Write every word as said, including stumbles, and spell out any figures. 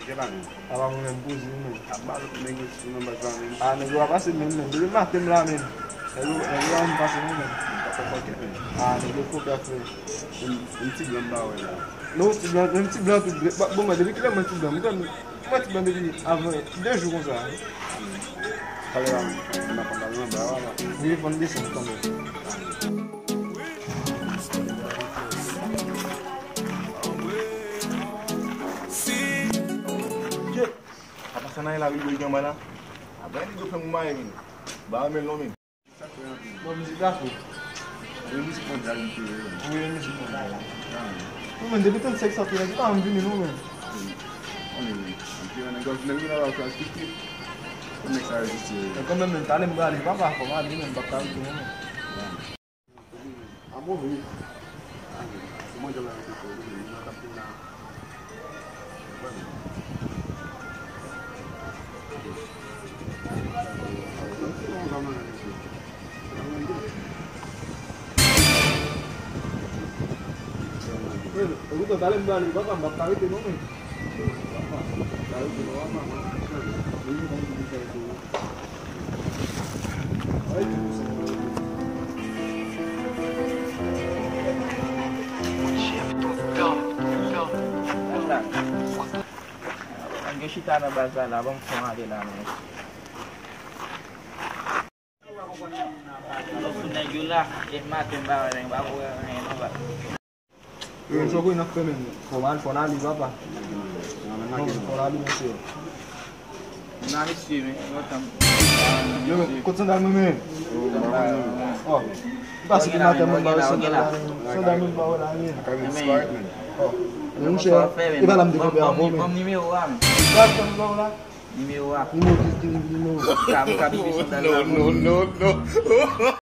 Kèt la menm. Apa mwen menm poze wi menm. Ap ba lòt nèg yo sou nan baz la menm. Ah, nèg yo pa pase menm menm. Depi maten m la menm. Nèg yo, nèg yo pa menm pase non menm. Yo pa fè fòkè menm. Ah, nèg yo fòkè frè. Yon, yon ti blan m pa wè la. Non, ti blan, menm ti blan tout. Bon, mwen, depi kilè mwen ti blan? Mwen, mwen ti blan depi avan de jou konsa. Talè la, m ap anba nan bra w la. Wi, fò n desann kanmenm. Apa sa nan la wi, wi, gen mwen la. Apa nèg yo fè m maye menm. Ba men lon menm. Bon, mizik la fou. Wi, mizik mondyal li te ye. Wi, mizik mondyal. Non, men depi trannsenk santi nèg pa anvi vini non men. Anvi vini. Anpi nèg yo vin la la klas tout. Nèg sa reziste. Men kanmenm men talè m prale papa fò m ale men m p ap ka rete non men. A move. Se mwen ki la rete fò wi, mwen k ap vin la. Wi, e poutan talè m prale papa m p ap ka rete non men. Papa, m p ap ka rete non papa. Nèg yo chita nan baz la, la, ban m fon ale la, men. Nèg yo la, e maten, m pa wè nèg, m pa wè anyen non, ba. Yo, Djoko, n ap fè menm. Fò m al, fò n ale, papa. Fò n ale, mesye. N a mesye, men, lontan. Yo, men, kot sandal mwen, men? Oh. M pase ki maten, mwen ba yo sandal la, men. Sandal mwen ba yo la, men. Oh. Men, monchè, e pa la m te kanpe avè w, men. Ban m nimewo a, men. Sa, sandal ba yo la? Nimewo a. Nimewo, ki, ki nimewo? Ka, ka bibe sandal la. No, no, no, no.